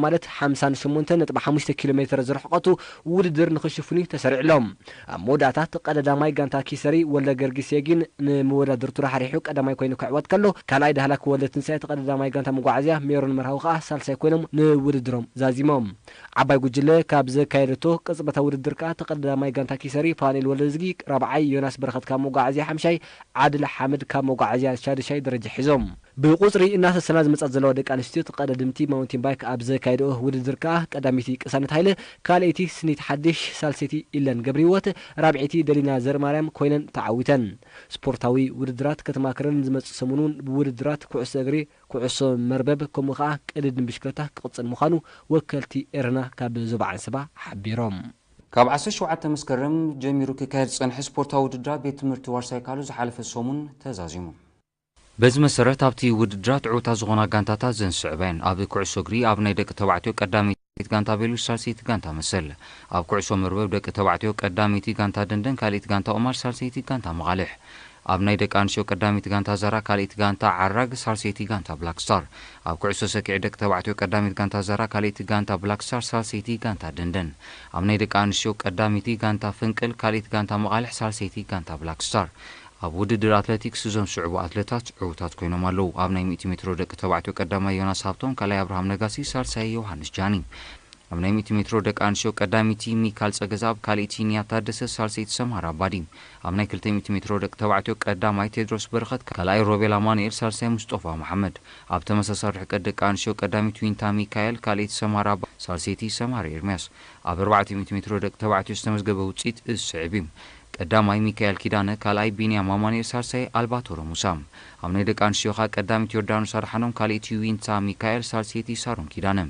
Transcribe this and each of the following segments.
ማለት ሓምሳን ሸሞንተን ነጥቢ ሓሙሽተ ኪሎ ሜትር ዝርሕቀቱ ውድድር ንኽሽፍኑ ተሰሪዕሎም። ኣብ መወዳእታ ተቐዳዳማይ ጋንታ ኪሰሪ ወልደ ገርጊስ የጊን ንመወዳድርቱ ራሕሪሑ ቀዳማይ ኮይኑ ክዕወት ከሎ፣ ካልኣይ ዳህላክ ወልደ ትንሳኤ ተቐዳዳማይ ጋንታ መጓዓዝያ ሜሮን መርሃዊ ከኣ ሳልሳይ ኮይኖም ንውድድሮም ዛዚሞም። ዓባይ ጉጅለ ካብ ዘካየደቶ ቅጽበታዊ ውድድር ከኣ ተቐዳዳማይ ጋንታ ኪሰሪ ፋኔል ወልደዝጊ ራብዓይ፣ ዮናስ በረኸት ካብ መጓዓዝያ ሓምሻይ፣ ዓድል ሓምድ ካብ መጓዓዝያ ሻድሻይ ደረጃ ሒዞም። ብቁጽሪ እናሰሰና ዝመጻ ዘለዋ ደቂ ኣንስትዮ ተቐዳደምቲ ማውንቴን ባይክ ኣብ ዘካየድኦ ውድድር ከኣ ቀዳመይቲ ቅሳነት ሃይለ፣ ካልኣይቲ ስኒት ሓድሽ፣ ሳልሰይቲ ኢለን ገብረህይወት፣ ራብዐይቲ ደሊና ዘርማርያም ኮይነን ተዓዊተን። ስፖርታዊ ውድድራት ከተማክረን ዝመጽእ ሰሙን እውን ብውድድራት ኩዕሶ እግሪ፣ ኩዕሶ መርበብ ከምኡ ከኣ ቅድድም ብሽክለታ ክቕጽል ምዃኑ ወከልቲ ኤረና ካብ ዞባ ዓንሰባ ሓቢሮም። ካብ ዓሰርተ ሸውዓተ መስከረም ጀሚሩ ክካየድ ዝጸንሐ ስፖርታዊ ውድድራት ቤት ትምህርቲ ዋርሳይ ካሉ ዝሓለፈ ሰሙን ተዛዚሙ። በዚ መሰረት ኣብቲ ውድድራት ዕውታት ዝኾና ጋንታታት ዘን ዝስዕባ እየን። ኣብ ኩዕሶ እግሪ ኣብ ናይ ደቂ ተባዕትዮ ቀዳመይቲ ጋንታ ቤሉስ ሳልሰይቲ ጋንታ መሰል። ኣብ ኩዕሶ መርበብ ደቂ ተባዕትዮ ቀዳመይቲ ጋንታ ደንደን ካልኣይቲ ጋንታ ኦማር ሳልሰይቲ ጋንታ መቓልሕ። ኣብ ናይ ደቂ ኣንስትዮ ቀዳመይቲ ጋንታ ዛራ ካልኣይቲ ጋንታ ዓራግ ሳልሰይቲ ጋንታ ብላክ ስታር። ኣብ ኩዕሶ ሰኪዕ ደቂ ተባዕትዮ ቀዳመይቲ ጋንታ ዛራ ካልኣይቲ ጋንታ ብላክ ስታር ሳልሰይቲ ጋንታ ደንደን። ኣብ ናይ ደቂ ኣንስትዮ ቀዳመይቲ ጋንታ ፍንቅል ካልኣይቲ ጋንታ መቓልሕ ሳልሰይቲ ጋንታ ብላክ ስታር። ኣብ ውድድር ኣትለቲክስ እዞም ዝስዕቡ ኣትለታት ዕዉታት ኮይኖም ኣለዉ። ኣብ ናይ ሚእቲ ሜትሮ ደቂ ተባዕትዮ ቀዳማይ ዮናስ ሃብቶም፣ ካልኣይ ኣብርሃም ነጋሲ፣ ሳልሳይ ዮሃንስ ጃኒ። ኣብ ናይ ሚእቲ ሜትሮ ደቂ ኣንስትዮ ቀዳመይቲ ሚካል ጸገዛብ፣ ካልኣይቲ ኒያ ታደሰ፣ ሳልሰይቲ ሰምሃር ኣባዲ። ኣብ ናይ ክልተ ሚእቲ ሜትሮ ደቂ ተባዕትዮ ቀዳማይ ቴድሮስ በረኸት፣ ካልኣይ ሮቤል ኣማኑኤል፣ ሳልሳይ ሙስጦፋ መሓመድ። ኣብ ተመሳሳሊ ርሕቀት ደቂ ኣንስትዮ ቀዳመይቲ ዊንታ ሚካኤል፣ ካልኣይቲ ሰምሃር ኣባ፣ ሳልሰይቲ ሰምሃር ኤርምያስ። ኣብ ኣርባዕተ ሚእቲ ሜትሮ ደቂ ተባዕትዮ ዝተመዝገበ ውጽኢት እዚ ስዕብ እዩ። ቀዳማይ ሚካኤል ኪዳነ፣ ካልኣይ ቢንያም ኣማኑኤል፣ ሳልሳይ ኣልባቶሮ ሙሳ። ኣብ ናይ ደቂ ኣንስትዮ ከኣ ቀዳሚት ዮርዳኖስ ኣድሓኖም፣ ካልኣይቲ ዊንታ ሚካኤል፣ ሳልሰይቲ ሳሮን ኪዳነ።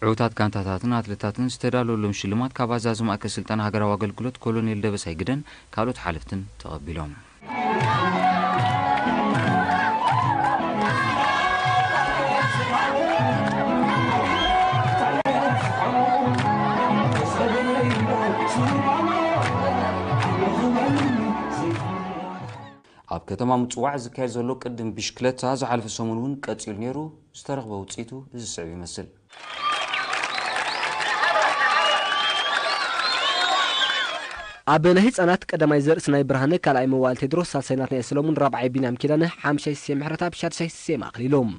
ዕዉታት ጋንታታትን ኣትለታትን ዝተዳለወሎም ሽልማት ካብ ኣዛዚ ማእከል ስልጠና ሃገራዊ ኣገልግሎት ኮሎኔል ደበሳይ ግደን ካልኦት ሓለፍትን ተቐቢሎም። ኣብ ከተማ ምጽዋዕ ዝካየድ ዘሎ ቅድም ብሽክለታ ዝሓለፈ ሰሙን እውን ቀጺሉ ነይሩ። ዝተረኽበ ውጽኢቱ እዚ ስዕብ ይመስል። ኣብ ናይ ህጻናት ቀዳማይ ዘርእስናይ ብርሃነ፣ ካልኣይ መዋእል ቴድሮስ፣ ሳልሳይ ናትናኤል ሰሎሙን፣ ራብዓይ ቢንያም ኪዳነ፣ ሓምሻይ ስሴ ምሕረትኣብ፣ ሻድሻይ ስሴ ማእክሊሎም።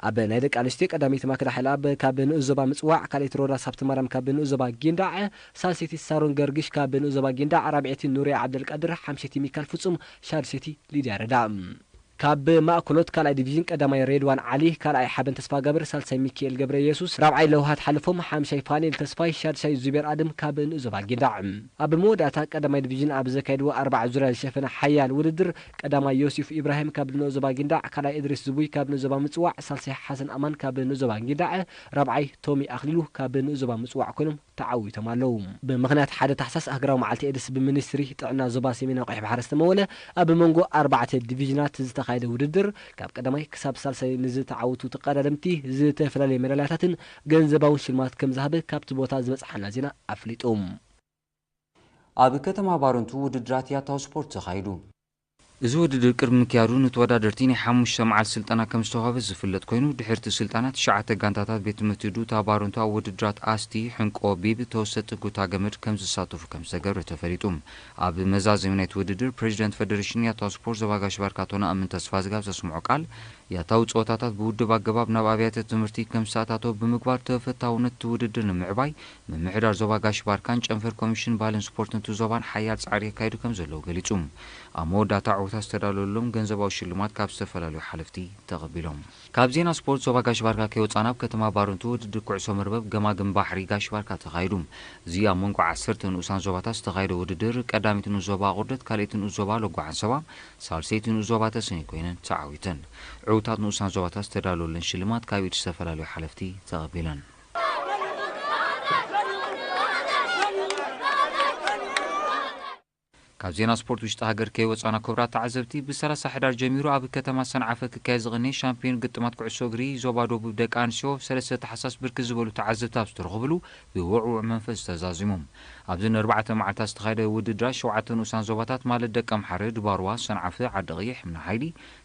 ኣብ ናይ ደቂ ኣንስትዮ ቀዳመይቲ ማክዳ ሓይልኣብ ካብ ንኡስ ዞባ ምጽዋዕ፣ ካልኣይቲ ሮዳስ ሃብተማርያም ካብ ንኡስ ዞባ ጊንዳዕ፣ ሳልሰይቲ ሳሮን ገርግሽ ካብ ንኡስ ዞባ ጊንዳዕ፣ ራብዐይቲ ኑርያ ዓብደልቃድር፣ ሓምሸይቲ ሚካል ፍጹም፣ ሻድሸይቲ ሊድያ ረዳ። ካብ ማእከሎት ካልኣይ ዲቪዥን ቀዳማይ ሬድዋን ዓሊ፣ ካልኣይ ሓበን ተስፋጋብር፣ ሳልሳይ ሚካኤል ገብረ ኢየሱስ፣ ራብዓይ ለውሃት ሓለፎም፣ ሓምሻይ ፋኔል ተስፋይ፣ ሻድሻይ ዙቤር ኣድም ካብ ንኡስ ዞባ ጊንዳዕ። ኣብ መወዳእታ ቀዳማይ ዲቪዥን ኣብ ዘካየድዎ ኣርባዓ ዙርያ ዝሸፈነ ሓያል ውድድር፣ ቀዳማይ ዮሲፍ ኢብራሂም ካብ ንኡስ ዞባ ጊንዳዕ፣ ካልኣይ እድሪስ ዝቡይ ካብ ንኡስ ዞባ ምጽዋዕ፣ ሳልሳይ ሓሰን ኣማን ካብ ንኡስ ዞባ ጊንዳዕ፣ ራብዓይ ቶሚ ኣኽሊሉ ካብ ንኡስ ዞባ ምጽዋዕ ኮይኖም ተዓዊቶም ኣለዉ። ብምኽንያት ሓደ ታሕሳስ ኣህጉራዊ መዓልቲ ኤድስ ብሚኒስትሪ ጥዕና ዞባ ሰሜናዊ ቀይሕ ባሕሪ ዝተመወለ ኣብ መንጎ ኣርባዕተ ዲቪዥናት ዝተኻየደ ውድድር ካብ ቀዳማይ ክሳብ ሳልሳይ ንዝተዓወቱ ተቐዳደምቲ ዝተፈላለየ ሜዳልያታትን ገንዘባውን ሽልማት ከም ዝሃበ ካብቲ ቦታ ዝበጽሓና ዜና ኣፍሊጡ። ኣብ ከተማ ባረንቱ ውድድራት ያታው ስፖርት ተኻይዱ። እዚ ውድድር ቅድሚ ምክያዱ ንተወዳደርቲ ናይ ሓሙሽተ መዓልቲ ስልጠና ከም ዝተዋህበ ዝፍለጥ ኮይኑ፣ ድሕርቲ ስልጠና ትሽዓተ ጋንታታት ቤት ትምህርቲ ዱታ ባረንቱ ኣብ ውድድራት ኣስቲ፣ ሕንቆ፣ ቢብ፣ ተወሰጥቲ ጉታ ገመድ ከም ዝሳተፉ ከም ዝተገብረ ተፈሊጡ። ኣብ መዛዘሚ ናይቲ ውድድር ፕሬዚደንት ፌደሬሽን ያታ ስፖርት ዞባ ጋሽ ባርካ ኣቶ ነኣምን ተስፋዝጋብ ዘስምዖ ቃል፣ ያታዊ ጸወታታት ብውድብ ኣገባብ ናብ ኣብያተ ትምህርቲ ከም ዝተኣታተው ብምግባር ተፈታውነት እቲ ውድድር ንምዕባይ ምምሕዳር ዞባ ጋሽ ባርካን ጨንፈር ኮሚሽን ባህልን ስፖርትን እቲ ዞባን ሓያል ጻዕሪ የካይዱ ከም ዘለዉ ገሊጹ። ኣብ መወዳእታ ዕውታት ዝተዳለወሎም ገንዘባዊ ሽልማት ካብ ዝተፈላለዩ ሓለፍቲ ተቐቢሎም። ካብ ዜና ስፖርት ዞባ ጋሽ ባርካ ከይወጻና ኣብ ከተማ ባረንቱ ውድድር ኩዕሶ መርበብ ገማግም ባሕሪ ጋሽ ባርካ ተኻይዱ። እዚ ኣብ መንጎ ዓሰርተ ንኡሳን ዞባታት ዝተኻየደ ውድድር ቀዳሚት ንኡስ ዞባ ኣቑርደት፣ ካልኣይቲ ንኡስ ዞባ ሎጎ ዓንሰባ፣ ሳልሰይቲ ንኡስ ዞባ ተሰነይ ኮይነን ተዓዊተን። ዕውታት ንኡሳን ዞባታት ዝተዳለወለን ሽልማት ካብ ኢድ ዝተፈላለዩ ሓለፍቲ ተቐቢለን። ካብ ዜና ስፖርት ውሽጢ ሃገር ከይወጻና ክቡራት ተዓዘብቲ፣ ብሰላሳ ሕዳር ጀሚሩ ኣብ ከተማ ሰንዓፈ ክካየድ ዝቐነየ ሻምፒዮን ግጥማት ኩዕሶ እግሪ ዞባ ደቡብ ደቂ ኣንስትዮ ሰለስተ ታሕሳስ ብርክት ዝበሉ ተዓዘብቲ ኣብ ዝተረኽብሉ ብውዕዉዕ መንፈስ ተዛዚሞም። ኣብዚ ንኣርባዕተ መዓልታት ዝተኻየደ ውድድራት ሸውዓተ ንኡሳን ዞባታት ማለት ደቀምሓረ፣ ድባርዋ፣ ሰንዓፈ፣ ዓዲ ቀይሕ፣ እምኒ ሓይሊ፣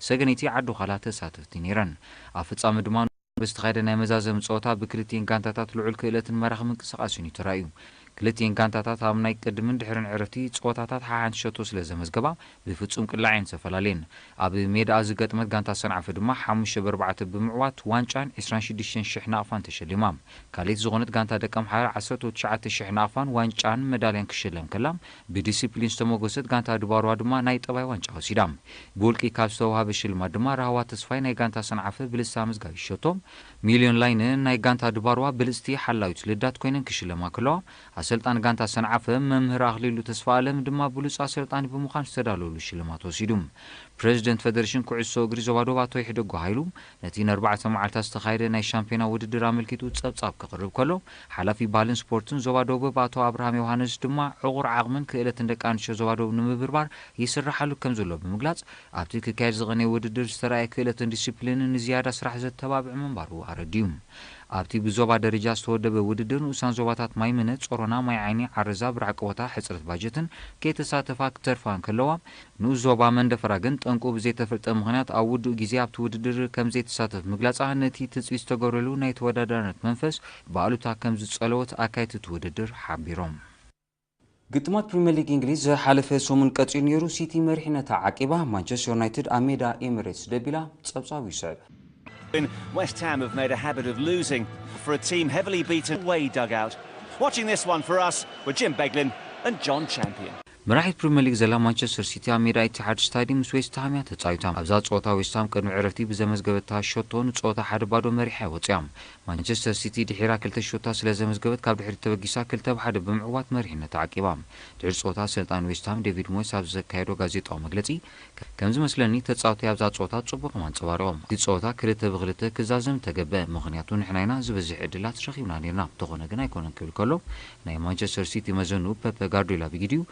ሰገነይቲ፣ ዓዲ ዃላ ተሳተፍቲ ነይረን። ኣብ ፍጻመ ድማ ብዝተኻየደ ናይ መዛዘሚ ጸወታ ብክልቲኤን ጋንታታት ልዑል ክእለትን መራኺ ምንቅስቓስን እዩ ተራእዩ። ክልቲኤን ጋንታታት ኣብ ናይ ቅድምን ድሕርን ዕረፍቲ ጸወታታት ሓሓንቲ ሸቶ ስለ ዘመዝገባ ብፍጹም ቅላዕ እየን ዝተፈላለየን። ኣብ ሜዳኣ ዝገጥመት ጋንታ ሰንዓፈ ድማ ሓሙሽተ ብ ኣርባዕተ ብምዕዋት ዋንጫን ዕስራን ሽዱሽተን ሽሕ ናቕፋን ተሸሊማ። ካልኣይቲ ዝኾነት ጋንታ ደቀምሓረ ዓሰርተ ትሽዓተ ሽሕ ናቕፋን ዋንጫን መዳልያን ክሽለም ከላ፣ ብዲሲፕሊን ዝተሞገሰት ጋንታ ድባርዋ ድማ ናይ ጠባይ ዋንጫ ወሲዳ። ብውልቂ ካብ ዝተዋህበ ሽልማት ድማ ራህዋ ተስፋይ ናይ ጋንታ ሰንዓፈ ብልሳ መዝጋቢ ሸቶ፣ ሚልዮን ላይነ ናይ ጋንታ ድባርዋ ብልጽቲ ሓላዊት ልዳት ኮይነን ክሽለማ ከለዋ፣ ኣሰልጣኒ ጋንታ ሰንዓፈ መምህር ኣኽሊሉ ተስፋ ኣለም ድማ ብሉጽ ኣሰልጣኒ ብምዃን ዝተዳለወሉ ሽልማት ወሲዱ። ፕሬዚደንት ፌደሬሽን ኩዕሶ እግሪ ዞባ ደቡብ ኣቶ ይሕደጎ ሃይሉ ነቲ ንኣርባዕተ መዓልታት ዝተኻየደ ናይ ሻምፒዮና ውድድር ኣመልኪቱ ጸብጻብ ከቕርብ ከሎ፣ ሓላፊ ባህልን ስፖርትን ዞባ ደቡብ ኣቶ ኣብርሃም ዮሃንስ ድማ ዕቑር ዓቕምን ክእለትን ደቂ ኣንስትዮ ዞባ ደቡብ ንምብርባር ይስራሓሉ ከም ዘሎ ብምግላጽ፣ ኣብቲ ክካየድ ዝቐነየ ውድድር ዝተራእየ ክእለትን ዲሲፕሊንን ንዝያዳ ስራሕ ዘተባብዕ ምንባሩ ኣረዲኡ። ኣብቲ ብዞባ ደረጃ ዝተወደበ ውድድር ንኡሳን ዞባታት ማይምነ፣ ጾሮና፣ ማይ ዓይኒ፣ ዓረዛ፣ ብራዕቂ ቦታ፣ ሕጽረት ባጀትን ከይተሳተፋ ክተርፋ እንከለዋ፣ ንኡስ ዞባ መንደፈራ ግን ጠንቁ ብዘይተፈልጠ ምኽንያት ኣብ ውዱእ ግዜ ኣብቲ ውድድር ከም ዘይተሳተፍ ምግላጻ ነቲ ትጽቢት ዝተገብረሉ ናይ ተወዳዳርነት መንፈስ ብኣሉታ ከም ዝጸለወት ኣካየድቲ እቲ ውድድር ሓቢሮም። ግጥማት ፕሪምየር ሊግ እንግሊዝ ዝሓለፈ ሰሙን ቀጺሉ ነይሩ። ሲቲ መሪሕነታ ዓቂባ፣ ማንቸስተር ዩናይትድ ኣብ ሜዳ ኤሚሬትስ ደቢላ። ጸብጻቡ ይስዕብ። West Ham have made a habit of losing for a team heavily beaten away dugout. Watching this one for us were Jim Beglin and John Champion. መራሒት ፕሪምየር ሊግ ዘላ ማንቸስተር ሲቲ ኣብ ሜዳ ኢትሓድ ስታዲየም ምስ ዌስት ሃም እያ ተጻዊታ። ኣብዛ ጸወታ ዌስት ሃም ቅድሚ ዕረፍቲ ብዘመዝገበታ ሸቶ ንጸወታ ሓደ ባዶ መሪሓ ወጽያ። ማንቸስተር ሲቲ ድሒራ ክልተ ሸቶታት ስለ ዘመዝገበት ካብ ድሕሪት ተበጊሳ ክልተ ብ ሓደ ብምዕዋት መሪሕነታ ዓቂባ። ድሕሪ ጸወታ ኣሰልጣኒ ዌስት ሃም ዴቪድ ሞይስ ኣብ ዘካየዶ ጋዜጣዊ መግለጺ፣ ከም ዝመስለኒ ተጻወትቲ ኣብዛ ጸወታ ጽቡቕ እዮም ኣንጸባሪቖም። እቲ ጸወታ ክልተ ብ ክልተ ክዛዘም ተገብአ፣ ምኽንያቱ ንሕና ኢና ዝበዝሕ ዕድላት ረኺብና ኔርና፣ እንተኾነ ግን ኣይኮነን ክብል ከሎ፣ ናይ ማንቸስተር ሲቲ መዘንኡ ፔፕ ጋርዲዮላ ብጊዲኡ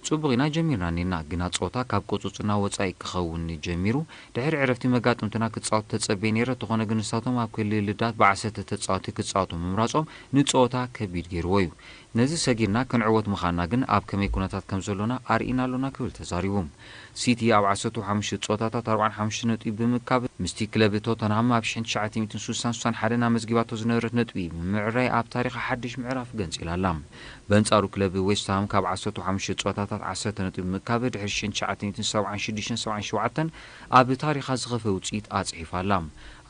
ጽቡቕ ኢና ጀሚርና ኔርና፣ ግና ጸወታ ካብ ቁጽጽርና ወጻኢ ክኸውን ጀሚሩ። ድሕሪ ዕረፍቲ መጋጥምትና ክጻወቱ ተጸብየ ኔረ፣ እንተኾነ ግን ንሳቶም ኣብ ክሊ ልዳት ብዓሰርተ ተጻወትቲ ክጻወቱ ምምራጾም ንጸወታ ከቢድ ገይርዎ እዩ። ነዚ ሰጊርና ክንዕወት ምዃንና ግን ኣብ ከመይ ኩነታት ከም ዘሎና ኣርኢና ኣሎና ክብል ተዛሪቡ። ሲቲ ኣብ ዓሰርተ ሓሙሽተ ጸወታታት ኣርባዓን ሓሙሽተ ነጥቢ ብምእካብ ምስቲ ክለብ ቶተንሃም ኣብ ሽሕን ትሽዓተ ሚእትን ስሳን ስሳን ሓደን ኣመዝጊባቶ ዝነበረት ነጥቢ ብምዕራይ ኣብ ታሪኻ ሓድሽ ምዕራፍ ገንጺላ ኣላ። በንጻሩ ክለብ ዌስትሃም ካብ ዓሰርተ ሓሙሽተ ጸወታታት ዓሰርተ ነጥቢ ብምእካብ ድሕሪ ሽሕን ትሽዓተ ሚእትን ሰብዓን ሽዱሽተን ሰብዓን ሸውዓተን ኣብ ታሪኻ ዝኸፍአ ውጽኢት ኣጽሒፋ ኣላ።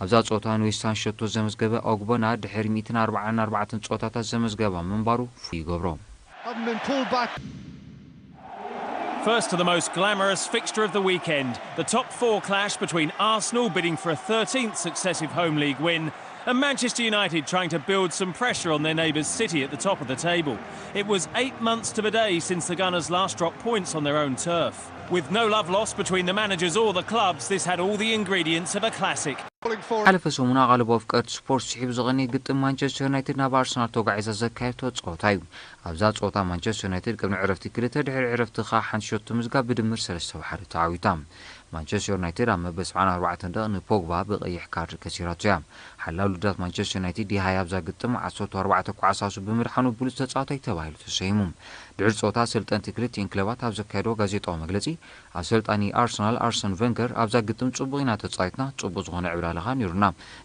ኣብዛ ጸወታ ንዌስትሃም ሸቶ ዘመዝገበ ኦግቦና ድሕሪ ሚእትን ኣርባዓን ኣርባዕተን ጸወታታት ዘመዝገባ ምንባሩ ፍሉይ ይገብሮ። Haven't been pulled back. First to the most glamorous fixture of the weekend, the top four clash between Arsenal, bidding for a thirteenth successive home league win, and Manchester United trying to build some pressure on their neighbours City at the top of the table. It was eight months to the day since the Gunners last dropped points on their own turf. With no love lost between the managers or the clubs, this had all the ingredients of a classic. ሓለፈ ሰሙን ኣቓልቦ ኣፍቀርቲ ስፖርት ስሒቡ ዝቐነየ ግጥም ማንቸስተር ዩናይትድ ናብ ኣርሰናል ተጓዒዛ ዘካየድቶ ጸወታ እዩ። ኣብዛ ጸወታ ማንቸስተር ዩናይትድ ቅድሚ ዕረፍቲ ክልተ፣ ድሕሪ ዕረፍቲ ከኣ ሓንቲ ሸቶ ምዝጋብ ብድምር ሰለስተ ብ ሓደ ተዓዊታ። ማንቸስተር ዩናይትድ ኣብ መበል ሰብዓን ኣርባዕተን ደቂቕ ንፖግባ ብቐይሕ ካርድ ከሲራቶ እያ። ሓላው ልዳት ማንቸስተር ዩናይትድ ዲሃያ ኣብዛ ግጥም ዓሰርተ ኣርባዕተ ኳዕሳሱ ብምድሓኑ ብሉጽ ተጻዋታይ ተባሂሉ ተሰይሙ። ድሕሪ ጸወታ ኣሰልጠንቲ ክልቲኤን ክለባት ኣብ ዘካየድዎ ጋዜጣዊ መግለጺ፣ ኣሰልጣኒ ኣርሰናል ኣርሰን ቨንገር ኣብዛ ግጥም ጽቡቕ ኢና ተጻዊትና፣ ጽቡቕ ዝኾነ ዕብላለኻ ነይሩና፣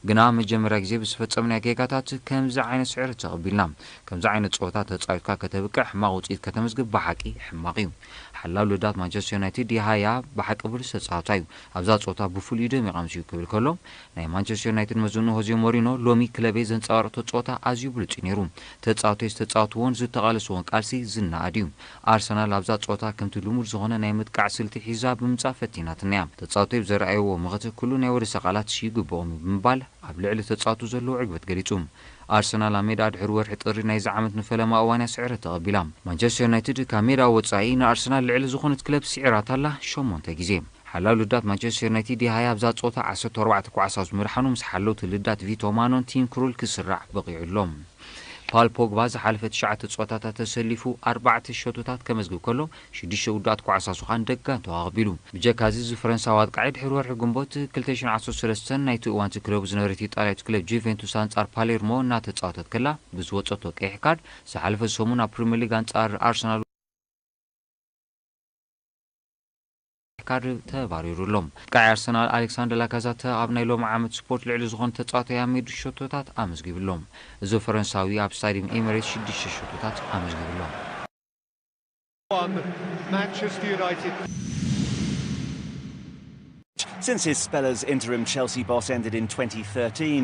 ግና መጀመርያ ግዜ ብዝፈጸምናዮ ጌጋታት ከምዚ ዓይነት ስዕረት ተቐቢልና። ከምዚ ዓይነት ጸወታ ተጻዊትካ ከተብቅዕ ሕማቕ ውጽኢት ከተመዝግብ ብሓቂ ሕማቕ እዩ። ሓላው ልዳት ማንቸስተር ዩናይትድ ዲሃያ ብሓቂ ብሉጽ ተጻዋታይ እዩ። ኣብዛ ጸወታ ብፍሉይ ደሚቕ ኣምስዩ ክብል ከሎ፣ ናይ ማንቸስተር ዩናይትድ መዘንኡ ሆዜ ሞሪኖ፣ ሎሚ ክለበይ ዘንጸባረቕቶ ጸወታ ኣዝዩ ብሉጽ እዩ ነይሩ። ተጻወቶይ ዝተጻወትዎን ዝተቓለስዎን ቃልሲ ዝነኣድ እዩ። ኣርሰናል ኣብዛ ጸወታ ከምቲ ልሙድ ዝኾነ ናይ ምጥቃዕ ስልቲ ሒዛ ብምምጻእ ፈቲናትና እያ። ተጻወቶይ ብዘርኣይዎ ምኽት ኩሉ ናይ ወደሰ ቃላት ይግብኦም እዩ ብምባል ኣብ ልዕሊ ተጻወቱ ዘለዎ ዕግበት ገሊጹ። ኣርሰናል ኣብ ሜዳ ድሕሪ ወርሒ ጥሪ ናይዚ ዓመት ንፈለማ እዋን እያ ስዕረት ተቐቢላ። ማንቸስተር ዩናይትድ ካብ ሜዳ ወጻኢ ንኣርሰናል ልዕሊ ዝኾነት ክለብ ስዒራታ ኣላ ሸሞንተ ግዜ። ሓላው ልዳት ማንቸስተር ዩናይትድ ዲሃያ ኣብዛ ጸወታ ዓሰርተ ኣርባዕተ ኳዕሳሱ ምድሓኑ ምስ ሓለውቲ ልዳት ቪቶ ማኖን ቲም ክሩል ክስራዕ በቒዑ ኣሎ። ፓል ፖግባ ዝሓለፈ ትሽዓተ ጸወታታት ተሰሊፉ ኣርባዕተ ሸቶታት ከመዝግብ ከሎ፣ ሽዱሽተ ውዱኣት ኳዕሳሱ ኸኣ ንደጋንቱ ኣቐቢሉ። ብጀካዚ እዚ ፈረንሳዊ ኣጥቃዒ ድሕሪ ወርሒ ግንቦት ክልተ ሽሕን ዓሰርተ ሰለስተን ናይቲ እዋንቲ ክለቡ ዝነበረት ኢጣልያዊት ክለብ ጁቬንቱስ ኣንጻር ፓሌርሞ እናተጻወተት ከላ ብዝወጸቶ ቀይሕ ካርድ ዝሓለፈ ሰሙን ኣብ ፕሪምየር ሊግ ኣንጻር ኣርሰናል ካርብ ተባሪሩ ኣሎ። ኣጥቃዒ ኣርሰናል ኣሌክሳንደር ላካዛተ ኣብ ናይ ሎሚ ዓመት ስፖርት ልዕሊ ዝኾነ ተጻዋታይ ኣብ ሜዳ ሸቶታት ኣመዝጊቡ ኣሎ። እዚ ፈረንሳዊ ኣብ ስታዲየም ኤሚሬትስ ሽዱሽተ ሸቶታት ኣመዝጊቡ ኣሎ። One, Manchester United. Since his spell as interim Chelsea boss ended in twenty thirteen,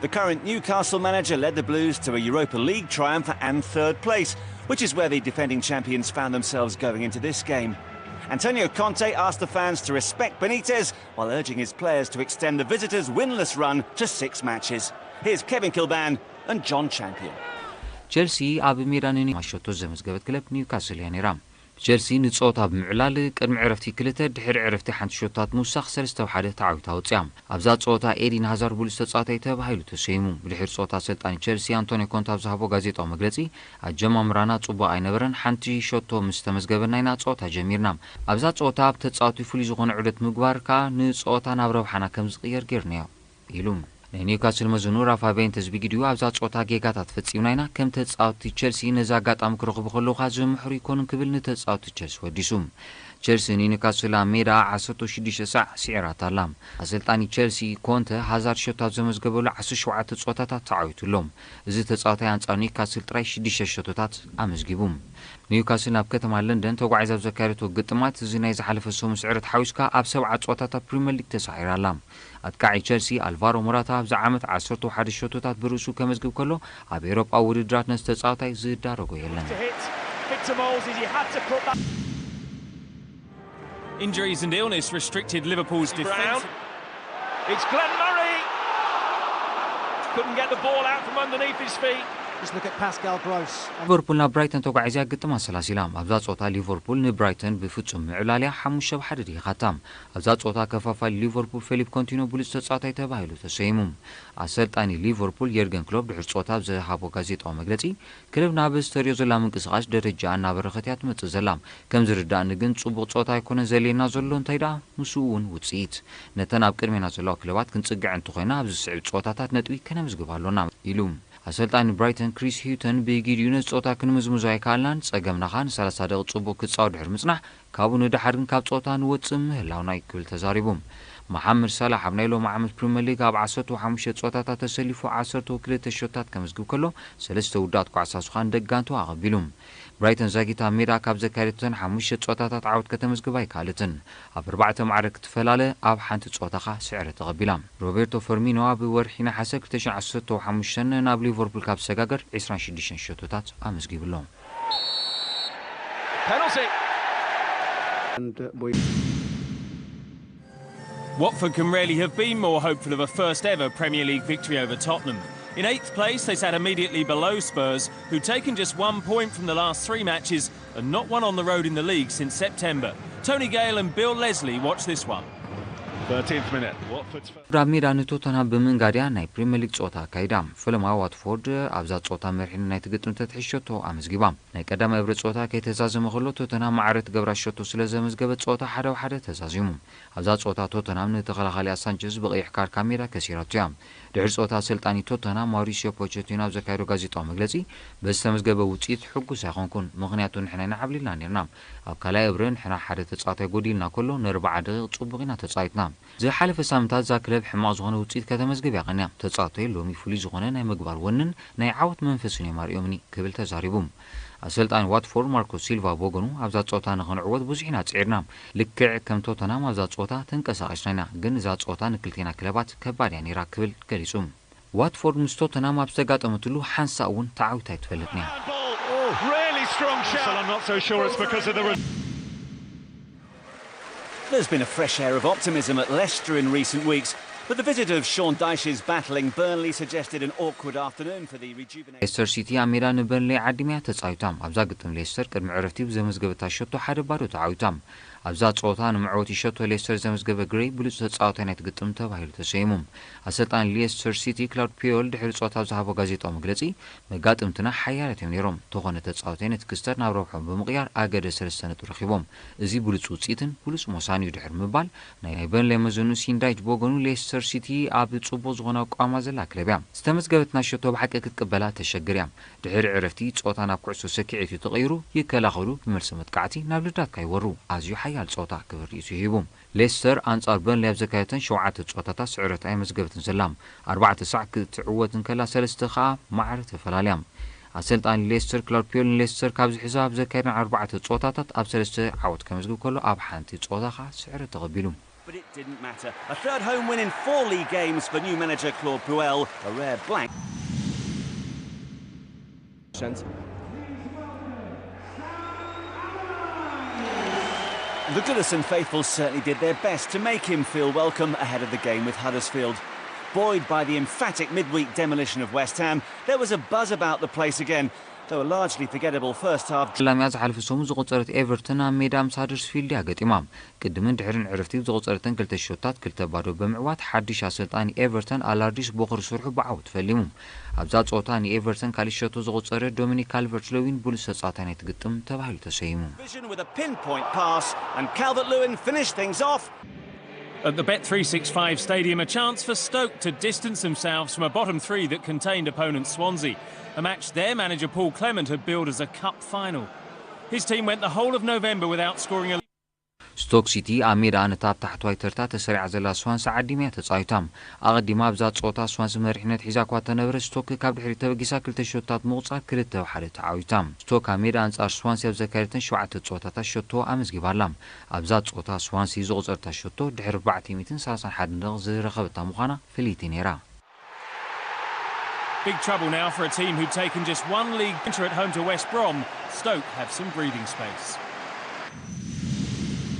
the current Newcastle manager led the Blues to a Europa League triumph and third place, which is where the defending champions found themselves going into this game. Antonio Conte asked the fans to respect Benitez while urging his players to extend the visitors' winless run to six matches. Here's Kevin Kilbane and John Champion. ቸልሲ ኣብ ሜዳ ንኒማ ሸቶ ዘመዝገበት ክለብ ኒውካስል እያ ነይራ። ቸልሲ ንጸወታ ብምዕላል ቅድሚ ዕረፍቲ ክልተ ድሕሪ ዕረፍቲ ሓንቲ ሸቶታት ምውሳኽ ሰለስተ ሓደ ተዓዊታ ወጽያ። ኣብዛ ጸወታ ኤዲን ሃዛር ብሉጽ ተጻዋታይ ተባሂሉ ተሰይሙ። ብድሕሪ ጸወታ ኣሰልጣኒ ቸልሲ ኣንቶኒ ኮንተ ኣብ ዝሃቦ ጋዜጣዊ መግለጺ ኣጀማምራና ጽቡቕ ኣይነበረን፣ ሓንቲ ሸቶ ምስ ተመዝገበና ኢና ጸወታ ጀሚርና። ኣብዛ ጸወታ ኣብ ተጻወቲ ፍሉይ ዝኾነ ዑደት ምግባር ከኣ ንጸወታ ናብ ረብሓና ከም ዝቕየር ጌርናዮ። ኢሉ። ናይ ኒውካስል መዝኑ ራፋ ቤንተዝ ብጊዲኡ ኣብዛ ጸወታ ጌጋታት ፈጺምና ኢና፣ ከም ተጻወቲ ቸልሲ ነዚ ኣጋጣሚ ክረኽቡ ከለዉ ከኣ ዝምሕሩ ኣይኮኑን ክብል ንተጻወቲ ቸልሲ ወዲሱ። ቸልሲ ንኒውካስል ኣብ ሜዳ ዓሰርተ ሽዱሽተ ሳዕ ስዒራታ ኣላ። ኣሰልጣኒ ቸልሲ ኮንተ ሃዛርድ ሸቶ ኣብ ዘመዝገበሉ ዓሰርተ ሸውዓተ ጸወታታት ተዓዊቱ ኣሎ። እዚ ተጻዋታይ ኣንጻር ኒውካስል ጥራይ ሽዱሽተ ሸቶታት ኣመዝጊቡ። ኒውካስል ናብ ከተማ ለንደን ተጓዒዛ ኣብ ዘካየደቶ ግጥማት እዚ ናይ ዝሓለፈ ሰሙን ስዕረት ሓዊስካ ኣብ ሰብዓ ጸወታታት ፕሪምየር ሊግ ተሳዒራ ኣላ። ኣጥቃዒ ቸልሲ ኣልቫሮ ሞራታ ኣብዚ ዓመት ዓሰርተ ሓደ ሸቶታት ብርእሱ ከመዝግብ ከሎ ኣብ ኤውሮጳ ውድድራት ነዚ ተጻዋታይ ዝዳረጎ የለን። Injuries and illness restricted Liverpool's defence. It's Glenn Murray. Couldn't get the ball out from underneath his feet. Just look at Pascal Gross. ሊቨርፑል ናብ ብራይተን ተጓዒዝያ ግጥም ኣሰላሲላ። ኣብዛ ጸወታ ሊቨርፑል ንብራይተን ብፍጹም ምዕላልያ ሓሙሽተ ብሓደ ድሂኻታ። ኣብዛ ጸወታ ከፋፋሊ ሊቨርፑል ፌሊፕ ኮንቲኖ ብሉጽ ተጻዋታይ ተባሂሉ ተሰይሙ። ኣሰልጣኒ ሊቨርፑል የርገን ክሎፕ ድሕሪ ጸወታ ኣብ ዝሃቦ ጋዜጣዊ መግለጺ ክለብና ብዝተሪኦ ዘላ ምንቅስቓስ ደረጃ እናበረኸት እያ ትመጽእ ዘላ። ከም ዝርዳእኒ ግን ጽቡቕ ጸወታ ኣይኮነን ዘልየና ዘሎ እንታይ ደኣ ምስኡ እውን ውጽኢት። ነተን ኣብ ቅድሜና ዘለዋ ክለባት ክንጽግዐን እንተኾይና ኣብ ዝስዕብ ጸወታታት ነጥቢ ከነምዝግብ ኣሎና ኢሉ። ኣሰልጣኒ ብራይተን ክሪስ ሂውተን ብጊድኡ ነቲ ጸወታ ክንምዝምዞ ኣይከኣልናን፣ ጸገምና ከኣ ንሰላሳ ደቂቕ ጽቡቕ ክጻወት ድሕሪ ምጽናሕ ካብኡ ንደሓር ግን ካብ ጸወታ ንወጽእ ምህላውና እዩ ክብል ተዛሪቡ። መሓመድ ሳላሕ ኣብ ናይ ሎሚ ዓመት ፕሪምየር ሊግ ኣብ ዓሰርተ ሓሙሽተ ጸወታታት ተሰሊፉ ዓሰርተ ክልተ ሸቶታት ከመዝግብ ከሎ ሰለስተ ውዳት ኳዕሳ ስዃን ደጋንቱ ኣቐቢሉ። ብራይተን ዛጊት ኣብ ሜዳ ካብ ዘካየደተን ሓሙሽተ ጸወታታት ዓወት ከተመዝግብ ኣይከኣለትን። ኣብ ኣርባዕተ ማዕረ ክትፈላለ ኣብ ሓንቲ ጸወታ ከኣ ስዕረት ተቐቢላ። ሮቤርቶ ፈርሚኖ ኣብ ወርሒ ነሓሰ ክልተ ሽሕን ዓሰርተ ሓሙሽተን ናብ ሊቨርፑል ካብ ዝሰጋገር ዕስራን ሽዱሽተን ሸቶታት ኣመዝጊቡ ኣሎ። Penalty. And uh, we Watford can rarely have been more hopeful of a first ever Premier League victory over Tottenham. In eighth place, they sat immediately below Spurs, who'd taken just one point from the last three matches and not won on the road in the league since September. Tony Gale and Bill Leslie watch this one. thirteenth minute. Watford's first. ኣብ ሜዳ ንቶተንሃም ብምንጋድ እያ ናይ ፕሪምየር ሊግ ጸወታ ኣካይዳ። ፈለማ ዋትፎርድ ኣብዛ ጸወታ መሪሕነት ናይቲ ግጥም ተትሕዝ ሸቶ ኣመዝጊባ። ናይ ቀዳማይ እብረ ጸወታ ከይተዛዘመ ከሎ ቶተንሃም ማዕረ ትገብራ ሸቶ ስለ ዘመዝገበት ጸወታ ሓደ ብሓደ ተዛዚሙ። ኣብዛ ጸወታ ቶተንሃም ንተኸላኻሊኣ ሳንቸዝ ብቐይሕ ካርድ ካብ ሜዳ ከሲራቶ እያ። ድሕሪ ጸወታ ኣሰልጣኒ ቶተንሃም ማውሪሲዮ ፖቸቲኖ ኣብ ዘካየዶ ጋዜጣዊ መግለጺ በዝተመዝገበ ውጽኢት ሕጉስ ኣይኮንኩን፣ ምኽንያቱ ንሕና ኢና ዓብሊልና ኔርና። ኣብ ካልኣይ እብረ ንሕና ሓደ ተጻዋታይ ጎዲልና ከሎ ንኣርብዓ ደቂቕ ጽቡቕ ኢና ተጻዊትና። ዝሓለፈ ሳምንታት እዛ ክለብ ሕማቕ ዝኾነ ውጽኢት ከተመዝግብ እያ ቀንያ። ተጻዋተይ ሎሚ ፍሉይ ዝኾነ ናይ ምግባር ወንን ናይ ዓወት መንፈስን እዮም ኣርእዮምኒ ክብል ተዛሪቡ። ኣሰልጣኒ ዋትፎርድ ማርኮ ሲልቫ ብወገኑ ኣብዛ ጸወታ ንኽንዕወት ብዙሕ ኢና ጽዒርና። ልክዕ ከም ቶተናም ኣብዛ ጸወታ ተንቀሳቒስና ኢና፣ ግን እዛ ጸወታ ንክልቴና ክለባት ከባድ እያ ነይራ ክብል ገሊጹ። ዋትፎርድ ምስ ቶተናም ኣብ ዝተጋጠመትሉ ሓንሳእ እውን ተዓዊታ ኣይትፈልጥን እያ። Really strong shot. I'm not so sure it's because of the. There's been a fresh air of optimism at Leicester in recent weeks, but the visit of Sean Dyche's battling Burnley suggested an awkward afternoon for the rejuvenated. ሌስተር ሲቲ ኣብ ሜዳ ንበርንሌ ዓዲማ እያ ተጻዊታ። ኣብዛ ግጥም ሌስተር ቅድሚ ዕረፍቲ ብዘመዝገበታ ሸቶ ሓደ ባዶ ተዓዊታ። ኣብዛ ጸወታ ንመዕወቲ ሸቶ ሌስተር ዘመዝገበ ግሬይ ብሉጽ ተጻዋታይ ናይቲ ግጥም ተባሂሉ ተሰይሙ። ኣሰልጣኒ ሌስተር ሲቲ ክላውድ ፒዮል ድሕሪ ጸወታ ኣብ ዝሃቦ ጋዜጣዊ መግለጺ መጋጥምትና ሓያላት እዮም ነይሮም፣ ተኾነ ተጻዋታይ ነቲ ክስተት ናብ ረብሖም ብምቕያር ኣገደ ሰለስተ ነጥቢ ረኺቦም። እዚ ብሉጽ ውጽኢትን ብሉጽ ሞሳን እዩ ድሕሪ ምባል ናይ በርንሌ መዘኑ ሲን ዳይች ብወገኑ ሌስተር ሲቲ ኣብ ጽቡቕ ዝኾነ ኣቋማ ዘላ ክለብ እያ። ዝተመዝገበትና ሸቶ ብሓቂ ክትቅበላ ተሸግር እያ። ድሕሪ ዕረፍቲ ጸወታ ናብ ኩዕሶ ሰኪዔት እዩ ተቐይሩ። ይከላኸሉ፣ ብመልሲ መጥቃዕቲ ናብ ልዳትካ ይወሩ። ኣዝዩ ሓያል ጸወታ ክብሪ ርእሱ ሂቡ። ሌስተር ኣንጻር በርንሊ ኣብ ዘካየደተን ሸውዓተ ጸወታታት ስዕረት ኣየመዝገበትን ዘላ። ኣርባዕተ ሳዕ ክትዕወት እንከላ፣ ሰለስተ ከኣ ማዕረ ተፈላልያ። ኣሰልጣኒ ሌስተር ክላውድ ፒዮል ንሌስተር ካብዚ ሕዚ ኣብ ዘካየደን ኣርባዕተ ጸወታታት ኣብ ሰለስተ ዓወት ከመዝግብ ከሎ፣ ኣብ ሓንቲ ጸወታ ከኣ ስዕረት ተቐቢሉ። But it didn't matter. A third home win in four league games for new manager Claude Puel, a rare blank. The Goodison faithful certainly did their best to make him feel welcome ahead of the game with Huddersfield. Buoyed by the emphatic midweek demolition of West Ham, there was a buzz about the place again, though a largely forgettable first half. ላሚያ ዝሓለፈ ሰሙን ዝቆጸረት ኤቨርተን ኣብ ሜዳ ምስ ሃደርስፊልድ እያ ገጢማ። ቅድምን ድሕርን ዕረፍቲ ብዝቆጸረተን ክልተ ሸቶታት ክልተ ባዶ ብምዕዋት፣ ሓድሽ ኣሰልጣኒ ኤቨርተን ኣላርዲስ ቦኸር ስርሑ ብዓወት ፈሊሙ። ኣብዛ ጸወታ ንኤቨርተን ካልእ ሸቶ ዘቆጸረ ዶሚኒክ ካልቨርት ለዊን ብሉጽ ተጻዋታይ ናይቲ ግጥም ተባሂሉ ተሰይሙ። Vision with a pinpoint pass, and Calvert-Lewin finished things off. At the Bet three six five Stadium, a chance for Stoke to distance themselves from a bottom three that contained opponent Swansea. A match their manager Paul Clement had billed as a cup final. His team went the whole of November without scoring a ስቶክ ሲቲ ኣብ ሜዳ ነታ ኣብ ታሕተዋይ ተርታ ተሰሪዓ ዘላ ስዋንሲ ዓዲማ እያ ተጻዊታ። ኣቐዲማ ኣብዛ ጸወታ ስዋንሲ መሪሕነት ሒዛ እኳ እተነበረ፣ ስቶክ ካብ ድሕሪት ተበጊሳ ክልተ ሸቶታት ምቑጻር ክልተ ብ ሓደ ተዓዊታ። ስቶክ ኣብ ሜዳ ኣንጻር ስዋንሲ ኣብ ዘካየደተን ሸውዓተ ጸወታታት ሸቶ ኣመዝጊባ ኣላ። ኣብዛ ጸወታ ስዋንሲ ዘቑጸረታ ሸቶ ድሕሪ ኣርባዕተ ሚእትን ሰላሳን ሓደን ደቂቕ ዝረኸበታ ምዃና ፍልይቲ ነይራ። Big trouble now for a team who'd taken just one league pointer at home to West Brom. Stoke have some breathing space.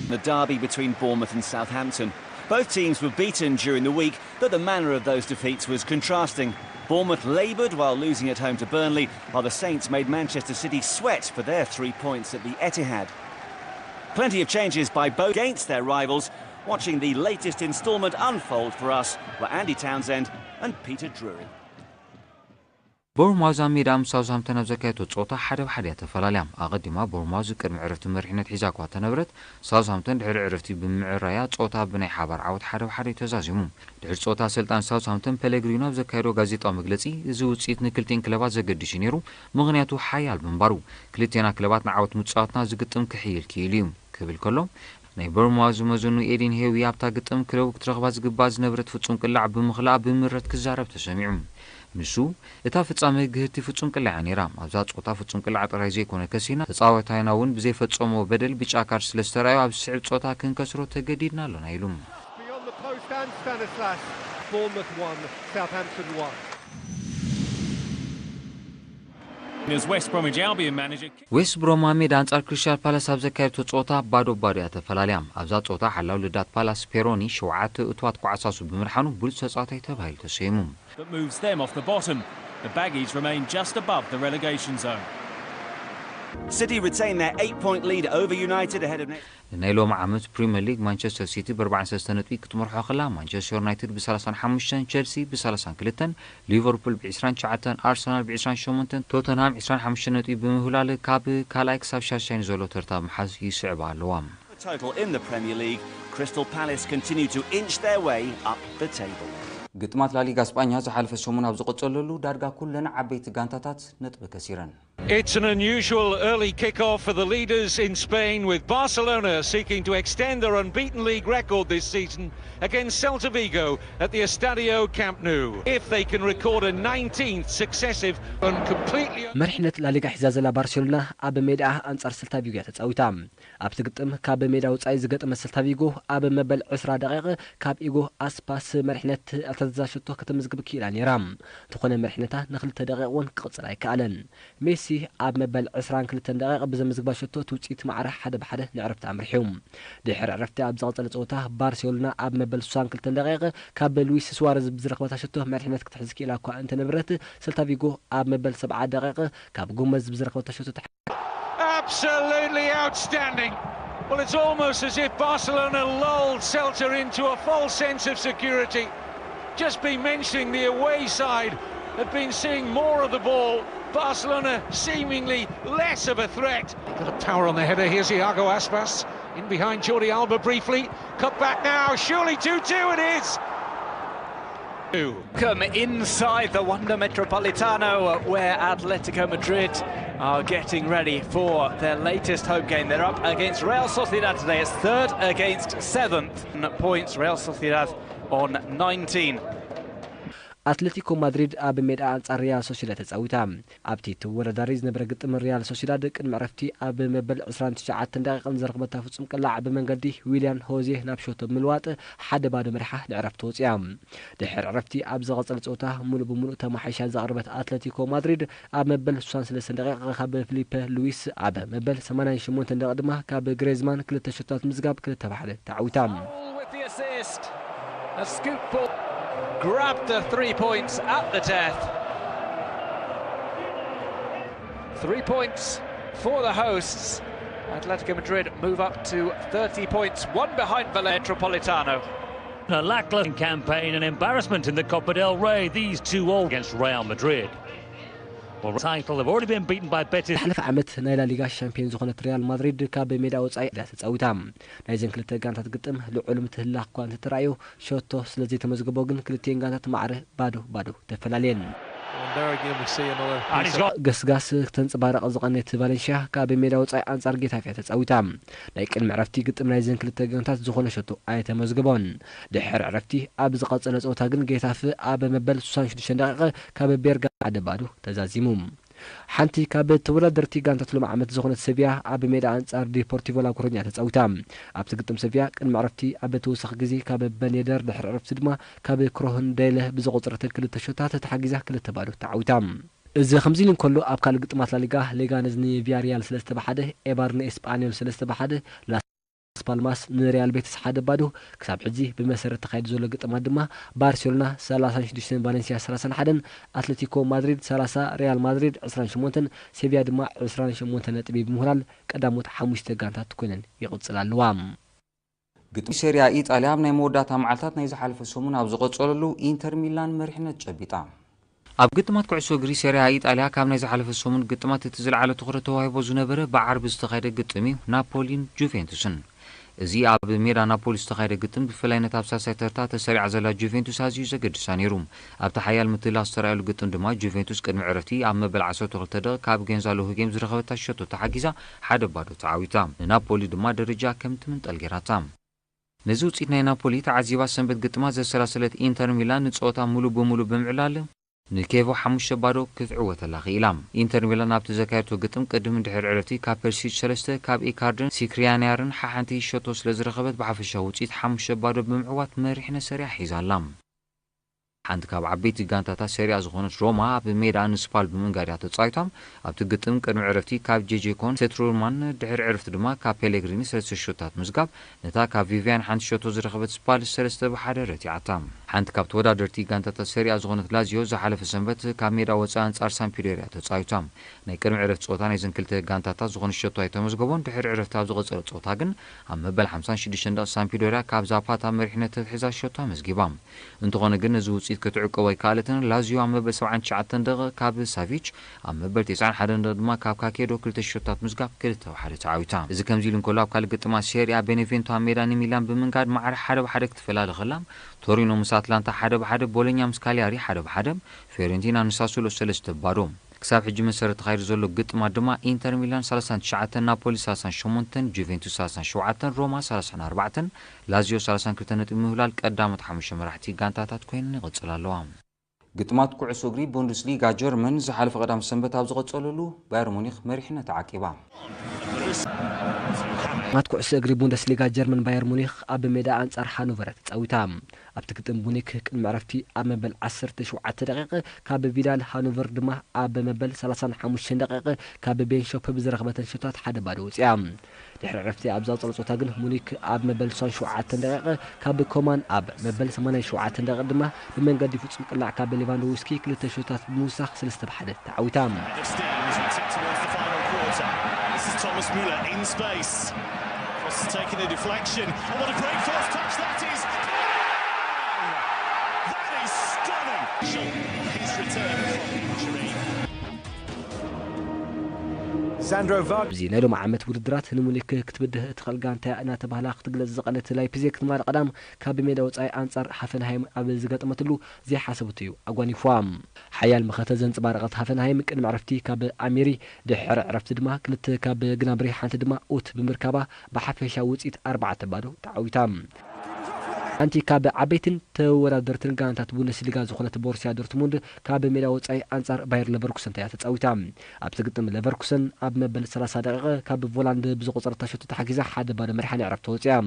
The derby between Bournemouth and Southampton. Both teams were beaten during the week, but the manner of those defeats was contrasting. Bournemouth laboured while losing at home to Burnley, while the Saints made Manchester City sweat for their three points at the Etihad. Plenty of changes by both against their rivals. Watching the latest instalment unfold for us were Andy Townsend and Peter Drury. ቦርንማውዝ ኣብ ሜዳ ምስ ሳውዝሃምተን ኣብ ዘካየቶ ጸወታ ሓደ ብ ሓደ እያ ተፈላልያ። ኣቐዲማ ቦርንማውዝ ቅድሚ ዕረፍቲ መሪሕነት ሒዛ እኳ ተነበረት፣ ሳውዝሃምተን ድሕሪ ዕረፍቲ ብምዕራያ ጸወታ ብናይ ሓባር ዓወት ሓደ ብ ሓደ እዩ ተዛዚሙ። ድሕሪ ጸወታ ኣሰልጣኒ ሳውዝሃምተን ፔሌግሪኖ ኣብ ዘካየዶ ጋዜጣዊ መግለጺ፣ እዚ ውጽኢት ንክልቲኤን ክለባት ዘገድሽ እዩ ነይሩ፣ ምኽንያቱ ሓያል ብምንባሩ። ክልቴና ክለባት ንዓወት ምጽዋትና ዝግጥም ክሕይል ክኢሉ እዩ ክብል ከሎ፣ ናይ በርማ ዝመዘኑ ኤዲን ሄዊ ኣብታ ግጥም ክለቡ ክትረኽባ ዝግባእ ዝነበረት ፍጹም ቅላዕ ብምኽላኣ ብምረት ክዛረብ ተሰሚዑ። ንሱ፣ እታ ፍጻመ ግህድቲ ፍጹም ቅላዕ እያ ነይራ። ኣብዛ ጸወታ ፍጹም ቅላዕ ጥራይ ዘይኮነ ከሲና፣ ተጻዋታይና እውን ብዘይፈጸሞ በደል ብጫ ካርድ ስለ ዝተራእዮ ኣብ ዝስዕብ ጸወታ ክንከስሮ ተገዲድና ኣሎና ኢሉ። Beyond the post and Stanislas. Bournemouth one, Southampton one. As West Bromwich Albion manager ዌስት ብሮም ኣብ ሜዳ ኣንጻር ክሪስታል ፓላስ ኣብ ዘካየደቶ ጸወታ ባዶ ባዶ እያ ተፈላልያ። ኣብዛ ጸወታ ሓላው ልዳት ፓላስ ፔሮኒ ሸውዓተ እቱዋት ኳዕሳሱ ብምድሓኑ ብሉጽ ተጻዋታይ ተባሂሉ ተሰይሙ። that moves them off the bottom. The Baggies remain just above the relegation zone. City retain their eight point lead over United ahead of next. ናይ ሎሚ ዓመት ፕሪምየር ሊግ ማንቸስተር ሲቲ ብ ኣርባዓን ሰለስተ ነጥቢ ክትመርሖ ከላ፣ ማንቸስተር ዩናይትድ ብ ሰላሳን ሓሙሽተን፣ ቸልሲ ብ ሰላሳን ክልተን፣ ሊቨርፑል ብ ዕስራን ትሽዓተን፣ ኣርሰናል ብ ዕስራን ሸሞንተን፣ ቶተንሃም ዕስራን ሓሙሽተን ነጥቢ ብምህላል ካብ ካልኣይ ክሳብ ሻድሻይ ንዘሎ ተርታ ብምሓዝ ይስዕባ ኣለዋ። Total in the Premier League, Crystal Palace continue to inch their way up the table. ግጥማት ላሊጋ ስጳኛ ዝሓለፈ ሰሙን ኣብ ዝቐጸለሉ ዳርጋ ኩለን ዓበይቲ ጋንታታት ነጥቢ ከሲረን። It's an unusual early kick-off for the leaders in Spain, with Barcelona seeking to extend their unbeaten league record this season against Celta Vigo at the Estadio Camp Nou. If they can record a nineteenth successive and completely መሪሕነት ላሊጋ ሒዛ ዘላ ባርሴሎና ኣብ ሜዳኣ ኣንጻር ሰልታ ቪጎ እያ ተጻዊታ። ኣብቲ ግጥም ካብ ሜዳ ወጻኢ ዝገጠመ ሰልታ ቪጎ ኣብ መበል ዕስራ ደቂቕ ካብ ኢጎ ኣስፓስ መሪሕነት ኣተዛዛሽቶ ከተመዝግብ ክኢላ ነይራ። እንተኾነ መሪሕነታ ንክልተ ደቂቕ እውን ክቕጽል ኣይከኣለን። ሜሲ ኣብ መበል ዕስራን ክልተን ደቂቕ ብዘመዝግባ ሸቶ እቲ ውጽኢት ማዕረ ሓደ ብ ሓደ ንዕረፍቲ ኣምሪሑ። ድሕሪ ዕረፍቲ ኣብ ዝቐጸለ ጸወታ ባርሴሎና ኣብ መበል ስሳን ክልተን ደቂቕ ካብ ሉዊስ ስዋረዝ ብዝረኸበታ ሸቶ መሪሕነት ክትሕዝ ክኢላ እኳ እንተነበረት፣ ሰልታ ቪጎ ኣብ መበል ሰብዓ ደቂቕ ካብ ጎመዝ ብዝረኸበታ ሸቶ Absolutely outstanding. Well, it's almost as if Barcelona lulled Celta into a false sense of security. Just been mentioning the away side have been seeing more of the ball. Barcelona seemingly less of a threat. Got a power on the header. Here's Iago Aspas. In behind Jordi Alba briefly. Cut back now. Surely two two it is. Come inside the Wanda Metropolitano, where Atletico Madrid are getting ready for their latest home game. They're up against Real Sociedad today. It's third against seventh. Points, Real Sociedad on nineteen. ኣትለቲኮ ማድሪድ ኣብ ሜዳ ኣንጻር ሪያል ሶሲዳድ ተጻዊታ። ኣብቲ ተወዳዳሪ ዝነበረ ግጥም፣ ሪያል ሶሲዳድ ቅድሚ ዕረፍቲ ኣብ መበል ዕስራን ትሽዓተን ደቂቕ ንዝረኽበታ ፍጹም ቅላዕ ብመንገዲ ዊልያን ሆዜ ናብ ሸቶ ብምልዋጥ ሓደ ባዶ መሪሓ ንዕረፍቲ ወጺኣ። ድሕሪ ዕረፍቲ ኣብ ዝቐጸለ ጸወታ፣ ምሉእ ብምሉእ ተማሓይሻ ዝቐረበት ኣትለቲኮ ማድሪድ ኣብ መበል ስሳን ሰለስተን ደቂቕ ካብ ፊሊፐ ሉዊስ፣ ኣብ መበል ሰማንያን ሸሞንተን ደቂቕ ድማ ካብ ግሬዝማን ክልተ ሸቶታት ምዝጋብ ክልተ ብሓደ ተዓዊታ። With the assist, a scoop ball, grabbed the three points at the death. Three points for the hosts. Atletico Madrid move up to thirty points, one behind Valencia Metropolitano. A lacklustre campaign, an embarrassment in the Copa del Rey. These two all against Real Madrid. Well, title, they've already been beaten by Betis. ዝሓለፈ ዓመት ናይ ላሊጋ ሻምፒዮን ዝኾነት ሪያል ማድሪድ ካብ ሜዳ ወጻኢ እያ ተጻዊታ። ናይዘን ክልተ ጋንታት ግጥም ልዑል ምትህልላኽ እኳ እንተተራእዮ፣ ሸቶ ስለ ዘይተመዝገቦ ግን ክልቲኤን ጋንታት ማዕረ ባዶ ባዶ ተፈላለየን። And there again we see another And he's got ገስጋስ ክተንጸባረቕ ዝቐነየት ቫለንሽያ ካብ ሜዳ ወጻኢ ኣንጻር ጌታፌ ተጻዊታ። ናይ ቅድሚ ዕረፍቲ ግጥም ናይዘን ክልተ ጋንታት ዝኾነ ሸቶ ኣይተመዝገቦን። ድሕሪ ዕረፍቲ ኣብ ዝቐጸለ ጸወታ ግን ጌታፍ ኣብ መበል ስሳን ሽዱሽተን ደቂቕ ካብ ቤርጋ ሓደ ባዶ ተዛዚሙ። ሓንቲ ካብ ተወዳደርቲ ጋንታት ሎም ዓመት ዝኾነት ሰቪያ ኣብ ሜዳ ኣንጻር ዲፖርቲቮ ላኮሩኛ ተጻዊታ። ኣብቲ ግጥም ሰቪያ ቅድሚ ዕረፍቲ ኣብ ተወሳኺ ግዜ ካብ በኔደር፣ ድሕሪ ዕረፍቲ ድማ ካብ ክሮህን ደይለ ብዝቆጸረተን ክልተ ሾታት ተሓጊዛ ክልተ ባዶ ተዓዊታ። እዚ ከምዚ ኢሉ እንከሎ፣ ኣብ ካልእ ግጥማት ላሊጋ፣ ሌጋነዝ ንቪያሪያል ሰለስተ ብሓደ፣ ኤባር ንኤስጳኒዮል ሰለስተ ብሓደ፣ ላስ ፓልማስ ንሪያል ቤቲስ ሓደ ባዶ። ክሳብ ሕጂ ብመሰረት ተኻይዱ ዘሎ ግጥማት ድማ፣ ባርሴሎና ሰላሳን ሽዱሽተን፣ ቫለንሲያ ሰላሳን ሓደን፣ ኣትሌቲኮ ማድሪድ ሰላሳ፣ ሪያል ማድሪድ ዕስራን ሸሞንተን፣ ሴቪያ ድማ ዕስራን ሸሞንተን ነጥቢ ብምውህላል ቀዳሞት ሓሙሽተ ጋንታት ኮይነን ይቕጽላ ኣለዋ። ግጥሚ ሴሪያ ኢጣልያ ኣብ ናይ መወዳእታ መዓልታት ናይ ዝሓለፈ ሰሙን ኣብ ዝቐጸለሉ፣ ኢንተር ሚላን መሪሕነት ጨቢጣ። ኣብ ግጥማት ኩዕሶ እግሪ ሴሪያ ኢጣልያ ካብ ናይ ዝሓለፈ ሰሙን ግጥማት እቲ ዝለዓለ ትኹረት ተዋሂቦ ዝነበረ ብዓርቢ ዝተኻየደ ግጥም እዩ፣ ናፖሊን ጁቬንቱስን። እዚ ኣብ ሜዳ ናፖሊ ዝተኻየደ ግጥም፣ ብፍላይ ነታ ኣብ ሳልሳይ ተርታ ተሰሪዓ ዘላ ጁቬንቱስ ኣዝዩ ዘገድሳ ነይሩ። ኣብቲ ሓያል ምትላስ ዝተራእየሉ ግጥም ድማ፣ ጁቬንቱስ ቅድሚ ዕረፍቲ ኣብ መበል ዓሰርተ ክልተ ደቂቕ ካብ ጌንዛሎ ሁጌም ዝረኸበታ ሸቶ ተሓጊዛ ሓደ ባዶ ተዓዊታ። ንናፖሊ ድማ ደረጃ ከም ትምንጠል ገይራታ። ነዚ ውጽኢት ናይ ናፖሊ ተዓዚባ ሰንበት ግጥማ ዘሰላሰለት ኢንተር ሚላን፣ ንጸወታ ሙሉ ብሙሉ ብምዕላል ንኬቮ ሓሙሽተ ባዶ ክትዕወተላ ክኢላ። ኢንተር ሚላን ኣብቲ ዘካየደቶ ግጥም፣ ቅድምን ድሕሪ ዕረፍቲ ካብ ፐርሲች ሰለስተ፣ ካብ ኢካርድን ሲክሪያንያርን ሓሓንቲ ሸቶ ስለ ዝረኸበት፣ ብሓፈሻዊ ውጽኢት ሓሙሽተ ባዶ ብምዕዋት መሪሕነት ሰሪያ ሒዛ ኣላ። ሓንቲ ካብ ዓበይቲ ጋንታታት ሴሪያ ዝኾነት ሮማ፣ ኣብ ሜዳ ንስፓል ብምንጋድ እያ ተጻዊታ። ኣብቲ ግጥም ቅድሚ ዕረፍቲ ካብ ጄጄኮን ሴትሩርማን፣ ድሕሪ ዕረፍቲ ድማ ካብ ፔሌግሪኒ ሰለስተ ሸቶታት ምዝጋብ፣ ነታ ካብ ቪቪያን ሓንቲ ሸቶ ዝረኸበት ስፓል ሰለስተ ብሓደ ረቲዓታ። ሓንቲ ካብ ተወዳደርቲ ጋንታታት ሴሪያ ዝኾነት ላዚዮ፣ ዝሓለፈ ሰንበት ካብ ሜዳ ወጻኢ ኣንጻር ሳምፒዶርያ ተጻዊታ። ናይ ቅድሚ ዕረፍቲ ጸወታ ናይዘን ክልተ ጋንታታት ዝኾነ ሸቶ ኣይተመዝገቦን። ድሕሪ ዕረፍቲ ኣብ ዝቐጸለ ጸወታ ግን፣ ኣብ መበል ሓምሳን ሽዱሽተን ደቂቕ ሳምፒዶርያ ካብ ዛፓታ መሪሕነት ተትሒዛ ሸቶ ኣመዝጊባ። እንተኾነ ግን፣ ነዚ ውጽኢት ክትዕቀቦ ኣይከኣለትን። ላዚዮ ኣብ መበል ሰብዓን ትሽዓተን ደቂቕ ካብ ሳቪች፣ ኣብ መበል ተስዓን ሓደን ደቂቕ ድማ ካብ ካኬዶ ክልተ ሸቶታት ምዝጋብ ክልተ ብሓደ ተዓዊታ። እዚ ከምዚ ኢሉ እንከሎ፣ ኣብ ካልእ ግጥማት ሴሪያ ቤኔቬንቶ ኣብ ሜዳ ንሚላን ብምንጋድ ማዕረ ሓደ ብሓደ ክትፈላለ ከላ፣ ቶሪኖ ምስ ኣትላንታ ሓደ ብሓደ፣ ቦሎኛ ምስ ካሊያሪ ሓደ ብሓደ፣ ፊዮሬንቲና ንሳሱሎ ሰለስተ ባዶ። ክሳብ ሕጂ መሰረት ተኻይዱ ዘሎ ግጥማት ድማ፣ ኢንተር ሚላን ሰላሳን ትሽዓተን፣ ናፖሊ ሰላሳን ሸሞንተን፣ ጁቬንቱስ ሰላሳን ሸውዓተን፣ ሮማ ሰላሳን ኣርባዕተን፣ ላዚዮ ሰላሳን ክልተን ነጥቢ ምህላል ቀዳሞት ሓሙሽተ መራሕቲ ጋንታታት ኮይነን ይቕጽላ ኣለዋ። ግጥማት ኩዕሶ እግሪ ቡንደስሊጋ ጀርመን ዝሓለፈ ቀዳም ሰንበት ኣብ ዝቐጸለሉ፣ ባየር ሙኒኽ መሪሕነት ዓቂባ። ግጥማት ኩዕሶ እግሪ ቡንደስሊጋ ጀርመን፣ ባየር ሙኒኽ ኣብ ሜዳ ኣንጻር ሃኖቨር ተጻዊታ። ኣብቲ ግጥም፣ ሙኒክ ቅድሚ ዕረፍቲ ኣብ መበል ዓሰርተ ሸውዓተ ደቂቕ ካብ ቪዳል፣ ሃኖቨር ድማ ኣብ መበል ሰላሳን ሓሙሽተን ደቂቕ ካብ ቤንሾፕ ብዝረኸበተን ሸቶታት ሓደ ባዶ ወጺኣ። ድሕሪ ዕረፍቲ ኣብ ዝቐጸለ ጸወታ ግን፣ ሙኒክ ኣብ መበል ስሳን ሸውዓተን ደቂቕ ካብ ኮማን፣ ኣብ መበል ሰማንያን ሸውዓተን ደቂቕ ድማ ብመንገዲ ፍጹም ቅላዕ ካብ ሌቫንዶውስኪ ክልተ ሸቶታት ብምውሳኽ ሰለስተ ብሓደ ተዓዊታ። Steams will tip towards the final quarter. This is Thomas Muller in space. Cross is taking a deflection. And what a great first touch that is! That is stunning! His return from injury. ኣብዚ ናይ ሎም ዓመት ውድድራት ንሙኒክ ክትብድህ እትኽእል ጋንታ እያ እናተባህላ ክትግለጽ ዝቐነት ላይፕዚግ ትማሊ ቀዳም ካብ ሜዳ ወጻኢ ኣንጻር ሃፈንሃይም ኣብ ዝገጠመትሉ ዘይሓሰበቶ እዩ ኣጓኒፍዋ። ሓያል መኸተ ዘንጸባረቐት ሃፈንሃይም ቅድሚ ዕረፍቲ ካብ ኣሚሪ፣ ድሕሪ ዕረፍቲ ድማ ክልተ ካብ ግናብሪ ሓንቲ ድማ ኡት ብምርካባ ብሓፈሻ ውጽኢት ኣርባዕተ ባዶ ተዓዊታ። ሓንቲ ካብ ዓበይትን ተወዳደርትን ጋንታት ቡንደስሊጋ ዝኾነት ቦርሲያ ዶርትሙንድ ካብ ሜዳ ወጻኢ ኣንጻር ባየር ለቨርኩሰን እያ ተጻዊታ። ኣብቲ ግጥም ለቨርኩሰን ኣብ መበል ሰላሳ ደቂቕ ካብ ቮላንድ ብዝቆጸረታ ሸቶ ተሓጊዛ ሓደ ባዶ መሪሓ ንዕረፍቲ ተወጽያ።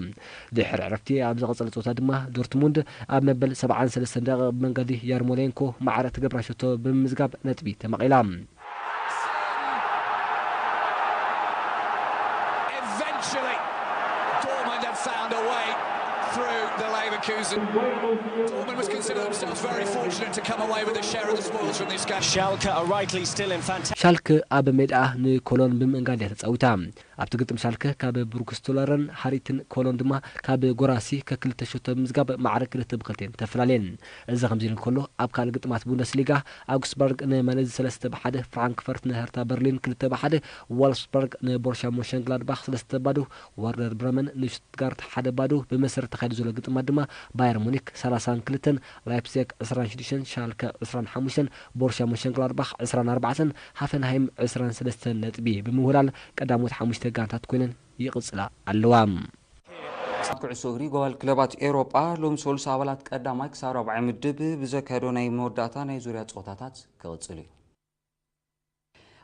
ድሕሪ ዕረፍቲ ኣብ ዝቐጸለ ጸወታ ድማ ዶርትሙንድ ኣብ መበል ሰብዓን ሰለስተን ደቂቕ ብመንገዲ ያርሞሌንኮ ማዕረ ትገብራ ሸቶ ብምምዝጋብ ነጥቢ ተመቒላ። Eventually, Dortmund have found a way through the Leverkusen. Dortmund must consider themselves very fortunate to come away with a share of the spoils from this game. Schalke are rightly still in fantastic. ሻልክ ኣብ ሜዳ ንኮሎን ብምእንጋድ እያ ተጻዊታ። ኣብቲ ግጥም ሻልከ ካብ ብሩክስቱለረን ሃሪትን ኮሎን ድማ ካብ ጎራሲ ከክልተ ሸቶ ብምዝጋብ ማዕረ ክልተ ብክልቴን ተፈላለየን። እዚ ከምዚ ኢሉ እንከሎ ኣብ ካልእ ግጥማት ቡንደስሊጋ ኣውግስበርግ ንማይንዝ ሰለስተ ብሓደ፣ ፍራንክፈርት ንሀርታ በርሊን ክልተ ብሓደ፣ ዋልፍስበርግ ንቦርሻ ሞንሸንግላድባኽ ሰለስተ ባዶ፣ ወርደር ብረመን ንሽቱትጋርት ሓደ ባዶ። ብመሰረት ተኻይዱ ዘሎ ግጥማት ድማ ባየር ሙኒክ ሰላሳን ክልተን፣ ላይፕሲግ ዕስራን ሽዱሽተን፣ ሻልከ ዕስራን ሓሙሽተን፣ ቦርሻ ሞንሸንግላድባኽ ዕስራን ኣርባዕተን፣ ሃፈንሃይም ዕስራን ሰለስተን ነጥቢ ብምውህላል ቀዳሞት ሓሙሽተ ጋንታት ኮይነን ይቕጽላ ኣለዋ። ኩዕሶ እግሪ ጓል ክለባት ኤውሮጳ ሎም ሰሉስ ኣባላት ቀዳማይ ክሳብ ራብዓይ ምድብ ብዘካየዶ ናይ መወዳእታ ናይ ዙርያ ፀወታታት ክቕፅል እዩ።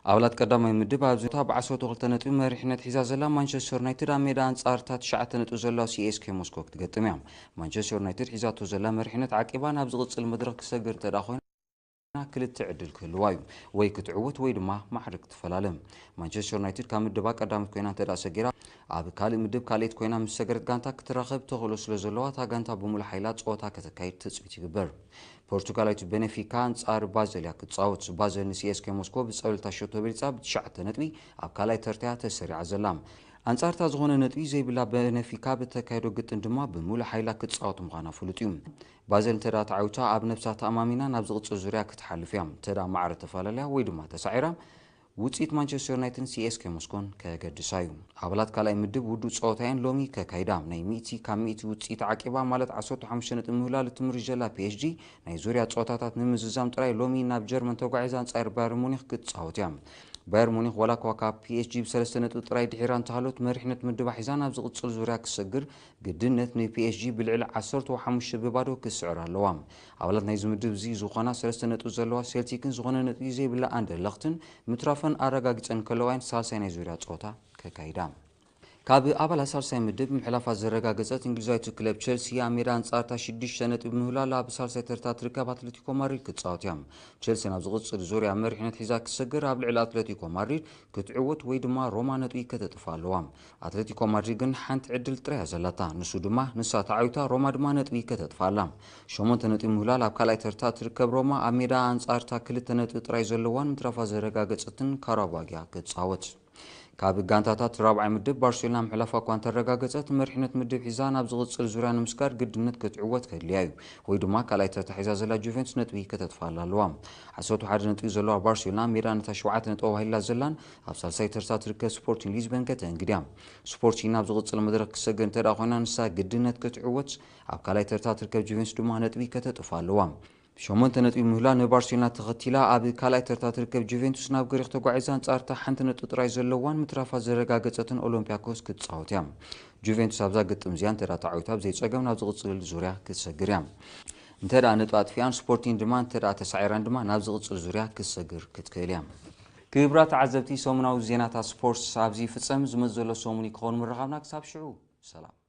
ኣባላት ቀዳማይ ምድብ ኣብዚ ታ ብዓሰርተ ክልተ ነጥቢ መሪሕነት ሒዛ ዘላ ማንቸስተር ዩናይትድ ኣብ ሜዳ ኣንጻር እታ ትሽዓተ ነጥቢ ዘለዋ ሲኤስኬ ሞስኮ ክትገጥም እያ። ማንቸስተር ዩናይትድ ሒዛቶ ዘላ መሪሕነት ዓቂባ ናብ ዝቕጽል መድረኽ ክሰግር እንተ ደኣ ኮይና ክልተ ዕድል ክህልዋ እዩ። ወይ ክትዕወት ወይ ድማ ማዕረ ክትፈላለ። ማንቸስተር ዩናይትድ ካብ ምድባ ቀዳመት ኮይና እንተ ደኣ ሰጊራ ኣብ ካልእ ምድብ ካልኣይቲ ኮይና ምስ ሰገረት ጋንታ ክትራኸብ ተኽእሎ ስለ ዘለዋ እታ ጋንታ ብምሉእ ሓይላ ጸወታ ከተካይድ ትጽቢት ይግበር። ፖርቱጋላዊት ቤነፊካ ኣንጻር ባዘል እያ ክትጻወት። ባዘል ንሲኤስኬ ሞስኮ ብጸብለልታ ሸቶ በሊጻ ብትሽዓተ ነጥቢ ኣብ ካልኣይ ተርታ እያ ተሰሪዓ ዘላ። ኣንጻርታ ዝኾነ ነጥቢ ዘይብላ ቤነፊካ ብተካየዶ ግጥም ድማ ብምሉእ ሓይላ ክትጻወት ምዃና ፍሉጥ እዩ። ባዘል እንተ ደኣ ተዓዊታ ኣብ ነብሳ ተኣማሚና ናብ ዝቕጽል ዙርያ ክትሓልፍ እያ። እንተ ደኣ ማዕረ ተፈላለያ ወይ ድማ ተሳዒራ ውጽኢት ማንቸስተር ዩናይትድን ሲኤስኬ ሞስኮን ከገድሳ እዩ። ኣባላት ካልኣይ ምድብ ውዱእ ጸወታየን ሎሚ ከካይዳ። ናይ ሚእቲ ካብ ሚእቲ ውጽኢት ዓቂባ ማለት ዓሰርተ ሓሙሽተ ነጥቢ ምህላል እትምርሽ ዘላ ፒኤስጂ ናይ ዙርያ ጸወታታት ንምዝዛም ጥራይ ሎሚ ናብ ጀርመን ተጓዒዛ ኣንጻር ባየር ሙኒክ ክትጻወት እያ። ባየር ሙኒክ ዋላ እኳ ካብ ፒኤስጂ ብሰለስተ ነጥቢ ጥራይ ድሒራ እንተሃሎት መሪሕነት ምድባ ሒዛ ናብ ዝቕጽል ዙርያ ክሰግር ግድነት ንፒኤስጂ ብልዕሊ ዓሰርተ ሓሙሽተ ብባዶ ክስዕር ኣለዋ። ኣባላት ናይዚ ምድብ እዚ ዝኾና ሰለስተ ነጥቢ ዘለዋ ሴልቲክን ዝኾነ ነጥቢ ዘይብላ ኣንደርለኽትን ምትራፈን ኣረጋጊጸን ከለዋይን ሳልሳይ ናይ ዙርያ ጸወታ ከካይዳ። ካብ ኣባላት ሳልሳይ ምድብ ምሕላፋ ዘረጋገጸት እንግሊዛዊት ክለብ ቸልሲ ኣብ ሜዳ ኣንጻርታ ሽዱሽተ ነጥቢ ምህላላ ኣብ ሳልሳይ ተርታ ትርከብ ኣትሌቲኮ ማድሪድ ክትጻወት እያ። ቸልሲ ናብ ዝቕጽል ዙርያ መሪሕነት ሒዛ ክሰግር ኣብ ልዕሊ ኣትሌቲኮ ማድሪድ ክትዕወት ወይ ድማ ሮማ ነጥቢ ከተጥፋ ኣለዋ። ኣትሌቲኮ ማድሪድ ግን ሓንቲ ዕድል ጥራይ እያ ዘላታ፣ ንሱ ድማ ንሳ ተዓዊታ ሮማ ድማ ነጥቢ ከተጥፋ ኣላ። ሸሞንተ ነጥቢ ምህላል ኣብ ካልኣይ ተርታ ትርከብ ሮማ ኣብ ሜዳ ኣንጻርታ ክልተ ነጥቢ ጥራይ ዘለዋን ምትራፋ ዘረጋገጸትን ካራባጊያ ክትጻወት። ካብ ጋንታታት ራብዓይ ምድብ ባርሴሎና ምሕላፋ እኳ እንተረጋገጸት መሪሕነት ምድብ ሒዛ ናብ ዝቕጽል ዙርያ ንምስጋር ግድነት ክትዕወት ከድልያ እዩ ወይ ድማ ካልኣይ ተርታ ሒዛ ዘላ ጁቬንቱስ ነጥቢ ከተጥፋላ ኣለዋ። ዓሰርተ ሓደ ነጥቢ ዘለዋ ባርሴሎና ሜዳ ነታ ሸውዓተ ነጥቢ ኣዋሂላ ዘላን ኣብ ሳልሳይ ተርታ ትርከብ ስፖርቲንግ ሊዝበን ከተእንግድያ። ስፖርቲንግ ናብ ዝቕጽል መድረኽ ክሰግር እንተ ደኣ ኮይና ንሳ ግድነት ክትዕወት ኣብ ካልኣይ ተርታ ትርከብ ጁቬንቱስ ድማ ነጥቢ ከተጥፋ ኣለዋ። ሸሞንተ ነጥቢ ምህላ ንባርሴሎና ተኸቲላ ኣብ ካልኣይ ተርታ ትርከብ ጁቬንቱስ ናብ ግሪኽ ተጓዒዛ ኣንጻርታ ሓንቲ ነጥቢ ጥራይ ዘለዋን ምትራፋ ዘረጋገጸትን ኦሎምፒያኮስ ክትጻወት እያ። ጁቬንቱስ ኣብዛ ግጥም እዚኣ እንተ ተዓዊታ ብዘይ ጸገም ናብ ዝቕጽል ዙርያ ክትሰግር እያ። እንተ ነጥቢ ኣጥፊኣን ስፖርቲንግ ድማ እንተ ተሳዒራን ድማ ናብ ዝቕጽል ዙርያ ክትሰግር ክትክእል እያ። ክብራት ተዓዘብቲ ሰሙናዊ ዜናታት ስፖርት ኣብዚ ይፍጸም። ዝመጽእ ዘሎ ሰሙን ክኸውን ምርኻብና ክሳብ ሽዑ ሰላም።